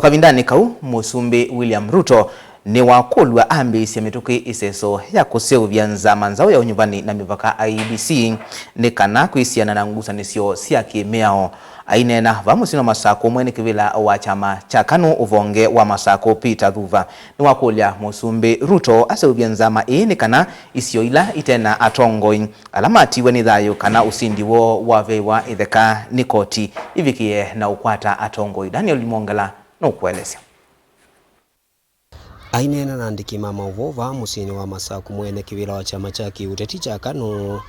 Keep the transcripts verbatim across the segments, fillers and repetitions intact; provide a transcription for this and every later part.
Kavindanĩ kau, Mũsumbĩ William Ruto nĩwakũlw'a ambĩĩsye mĩtũkĩ ĩseso ya kũseũvya nzama nzaũ ya ũnyuvani na mĩvaka, I E B C, nĩ kana kwĩsiana na ngusanĩsyo sya kĩmĩao. Aineena vaa mũsyĩnĩ wa Masakũ, mwene kĩvĩla wa kyama kya KANU ũvonge wa Masakũ, Peter Thuva, nĩwakũlya Mũsumbĩ Ruto aseũvye nzama ĩĩ nĩ kana isio ila ite na atongoi ala matiwe nĩ thayũ kana ũsindi woo wavewa ĩtheka nĩ koti ivikĩe na ũkwata atongoi. Daniel Mwongela nũkũelesya. Aineena na andĩki ma maũvoo vaa mũsyĩnĩ wa Masakũ, mwene kĩvĩla wa kyama kya kĩũteti kya KANU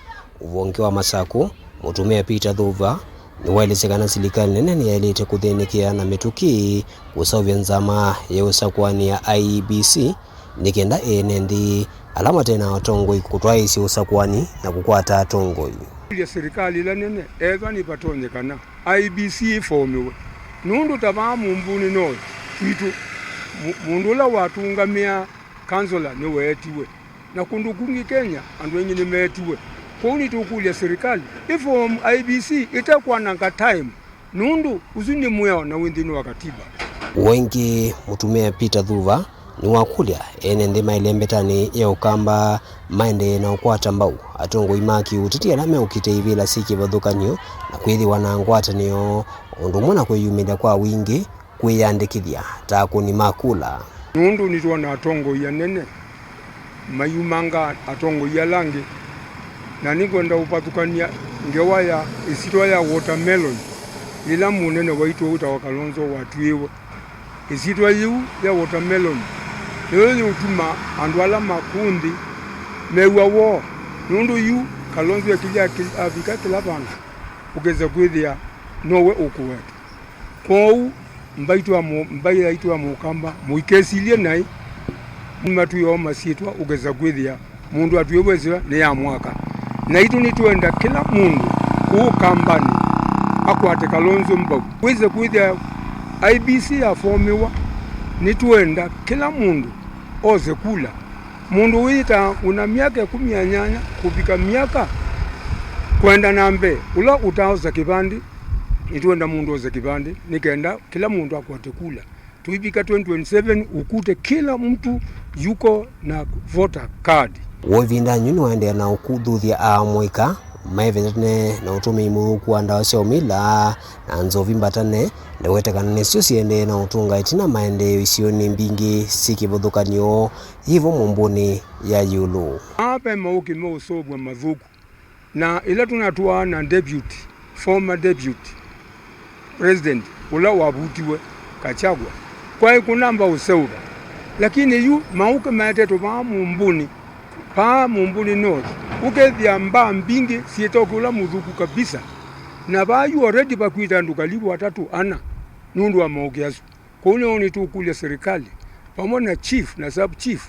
ũvonge wa Masakũ, mũtumĩa Peter Thuva, nĩwaelesya kana silikalĩ nene nĩyaĩlĩte kũthĩnĩkĩa na mĩtũkĩ kũseũvya nzama ya ũsakũani ya I E B C, nĩ kenda ene nthĩ ala mate na atongoi kũtwaĩĩsya ũsakũani na kũkwata atongoi. Kũlya silikalĩ ĩla nene ethwa nĩvatonyekana I E B C ĩfomĩwe, nũndũ ta vaa Mũmbũnĩ North kwitũ, mũ-, mũndũ ũla watũngamĩaa kanzola nĩweetiwe, na kũndũ kũngĩ Kenya andũ aingĩ nĩmeetiwe. Kwoou nĩtũkũlya silikalĩ ĩform I E B C ĩtekwananga time, nũndũ ũsu nĩ mwĩao na wĩ nthĩnĩ wa katiba. Ũũ ĩngĩ, mũtumĩa Peter Thuva nĩwakũlya ene nthĩ ma ĩlembetanĩ ya Ũkamba maendee na ũkwata mbau atongoi ma kĩũteti ala meũkita ivĩla syĩ kĩvathũkany'o na kwĩthĩwa na ngwatanĩo, o ũndũ ũmwe na kwĩyumĩlya kwa wingĩ kwĩyandĩkĩthya ta akũni ma kula. Nũndũ nĩtwona atongoi anene mayumanga atongoi ala angĩ, na nĩngwenda ũvathũkany'a ngewa ya ĩsyĩtwa ya watermelon, yĩla mũnene waitũ ũtawa Kalonzo watw'ĩĩwe. Ĩsyĩtwa yĩu ya watermelon nĩyo yĩũtuma andũ ala makũ nthĩ mew'a woo, nũndũ yu Kalonzo ekĩlya kĩ-, avika kĩla vandũ, ũkesa kwĩthĩa nowe ũkũwetwa. Kwoou mbaitũ ya mũ-, mbaĩ yaitũ ya Mũkamba mũikesilye naĩ, nĩmatwĩoo masyĩtwa ũkesa kwĩthĩa mũndũ atwĩwe ĩsyĩtwa nĩ ya mwaka. Naitũ nĩtwenda kĩla mũndũ kũũ Kambanĩ akwate Kalonzo mbau. Wĩse kwĩthĩa I E B C yafomĩwa, nĩtwenda kĩla mũndũ ose kula. Mũndũ wĩyĩtaa wĩna myaka ĩkũmi na nyanya kũvika myaka kwenda na mbee, ũla ũtaaosa kĩvandĩ, nĩtwenda mũndũ ose kĩvandĩ nĩ kenda kĩla mũndũ akwate kula. Tũivika twenty twenty-seven, ũkute kĩla mtu yuko na voter card. Woo ĩvindanĩ yu nĩwaendeea na ũkuthuthya aamũĩka maĩvetane na ũtũmĩi mũthũku wa ndawa sya ũmila na nzovi mbatane, na weta kana nĩsyo siendee na ũtũnga ĩtina maendeeo isionĩ mbingĩ syĩ kĩvathũkany'o yĩvo Mũmbũnĩ ya ĩũlũ. Aa ve maũkĩ meũseũvw'a mathũku. Na ĩla tũnatũaa na deputy, former deputy president ũla wavutiwe, Gachagua, kwaĩ kũnamba ũseũva. Lakini yu maũkĩ maetetwe vaa Mũmbũnĩ, vaa Mũmbũnĩ North, ũkethĩa mbaa mbingĩ syĩtoke ũla mũthũku kabisa. Na vaa yu already vakwĩte andũ kalivu atatũ ana nũndũ wa maũkĩ asu. Kwoou nĩw'o nĩtũkũlya serikali vamwe na chief na sub chief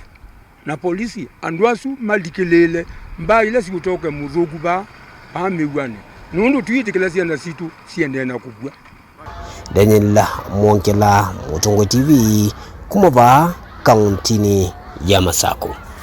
na polisi, andũ asu malikĩlĩĩle mbaa ila siũtoke mũthũku vaa, vaa mĩw'anĩ, nũndũ tũiĩtĩkĩla syana sitũ siendee na kũkw'a. Daniel Mwongela, Mũtongoi T V, kuma vaa kauntinĩ ya Masakũ.